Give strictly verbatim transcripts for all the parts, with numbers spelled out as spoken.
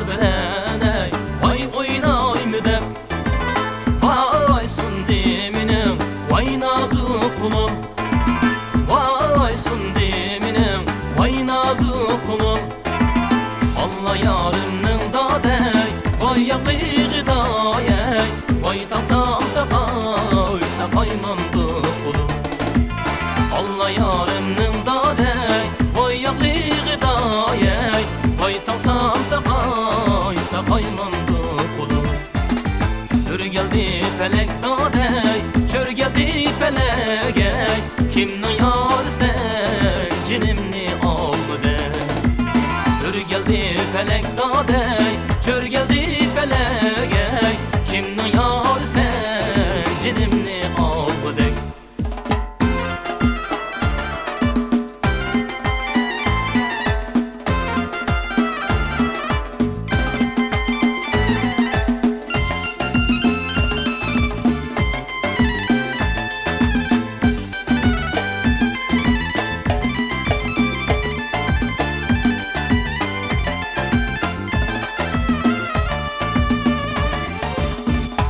بىلەن، ئەي، ۋاي ئوينايمۇ دەپ. ۋاي سۇندى مېنىڭ، ۋاي نازۇك قۇلۇم. ۋاي سۇندى مېنىڭ، ۋاي نازۇك قۇلۇم. ئاللا يارىمنىڭ دادەي، ۋاي ياقلىقىدا ئەي، ۋاي تاڭ سامساقاي، ساقايمامدۇ قۇلۇم. ئاللا يارىمنىڭ دادەي، ۋاي ياقلىقىدا ئەي، ۋاي تاڭ سامساقاي، ساقايمامدۇ قۇلۇم. ئۆرگەلدى پەلەك دادەي، چۆرگەلدى پەلەك ئەي، كىمنىڭ يارى سەن جېنىمنى ئالغۇدەك. ئۆرگەلدى پەلەك دادەي، چۆرگەلدى پەلەك ئەي، كىمنىڭ يارى سەن جېنىمنى ئالغۇدەك.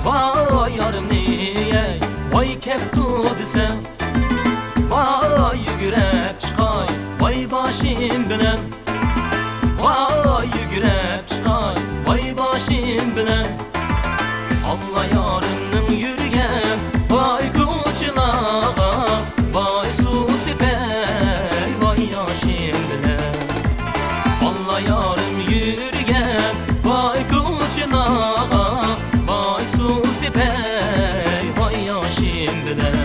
ۋاي يارىمنى ئەي، ۋاي كەپتۇ دېسەڭ، ۋاي يۈگۈرۈپ چىقاي، ۋاي باشىم بىلەن. ۋاي يۈگۈرۈپ چىقاي، ۋاي باشىم بىلەن. ئاللا يارىمنىڭ يۈرگەن ۋاي كوچىلارغا، ۋاي سۇ سېپەي، ۋاي ياشىم بىلەن. ئاللا يارىم يۈرگەن ۋاي كوچىلارغا، ۋاي سۇ سېپەي، ۋاي ياشىم بىلەن.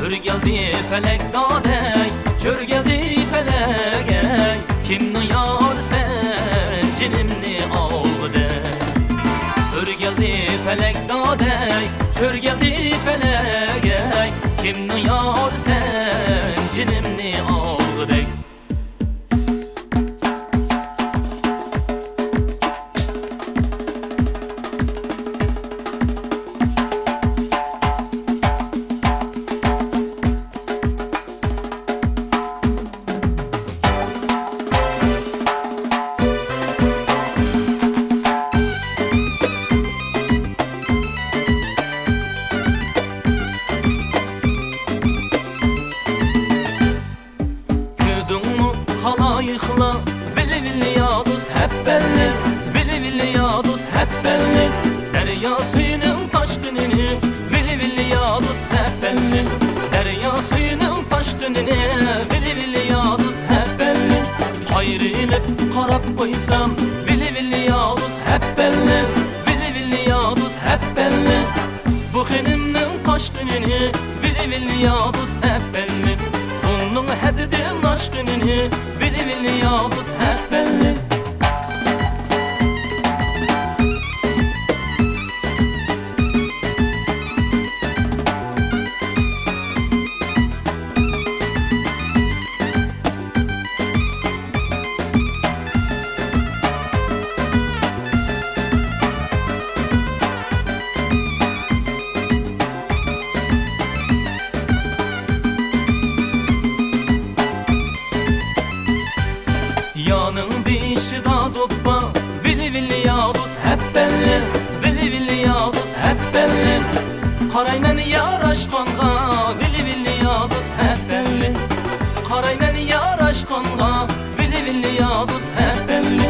ئۆرگەلدى پەلەك دادەي، چۆرگەلدى پەلەك ئەي، كىمنىڭ يارى سەن جېنىمنى ئالغۇدەك. ئۆرگەلدى پەلەك دادەي، چۆرگەلدى پەلەك ئەي، كىمنىڭ يارى سەن جېنىمنى ئالغۇدەك. كۆردۈڭمۇ خالايىقلار، ۋىلى ۋىلى يا دوست ھەپپەللى، ۋىلى ۋىلى يا دوست ھەپپەللى. دەريا سۈيىنىڭ تاشقىنىنى، ۋىلى ۋىلى يا دوست ھەپپەللى. دەريا سۈيىنىڭ تاشقىنىنى، ۋىلى ۋىلى يا دوست ھەپپەللى. قايرىلىپ قاراپ قويسام، ۋىلى ۋىلى يا دوست ھەپپەللى، ۋىلى ۋىلى يا دوست ھەپپەللى. بۇ خېنىمنىڭ قاشقىنىنى، ۋىلى ۋىلى يا دوست ھەپپەللى. ئۇنىڭ ھەدىدىن ئاشقىنىنى، ۋىلى ۋىلى يا دوست ھەپپەللى. يانىڭ بېشىدا دوپپا، ۋىلى ۋىلى يا دوست ھەپپەللى، ۋىلى ۋىلى يا دوست ھەپپەللى. قارايمەن ياراشقانغا، ۋىلى ۋىلى يا دوست ھەپپەللى. قارايمەن ياراشقانغا، ۋىلى ۋىلى يا دوست ھەپپەللى.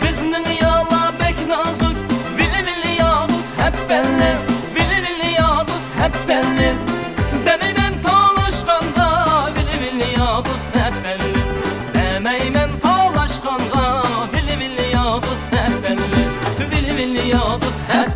بىزنىڭ يارلار بەك نازۇك، ۋىلى ۋىلى يا دوست ھەپپەللى، ۋىلى ۋىلى يا دوست ھەپپەللى. دەمەيمەن تالاشقانغا، ۋىلى ۋىلى يا دوست ھەپپەللى. دەمەيمەن تالاشقانغا، ۋىلى ۋىلى يا دوست ھەپپەللى، ۋىلى ۋىلى يا دوست ھەپپەللى.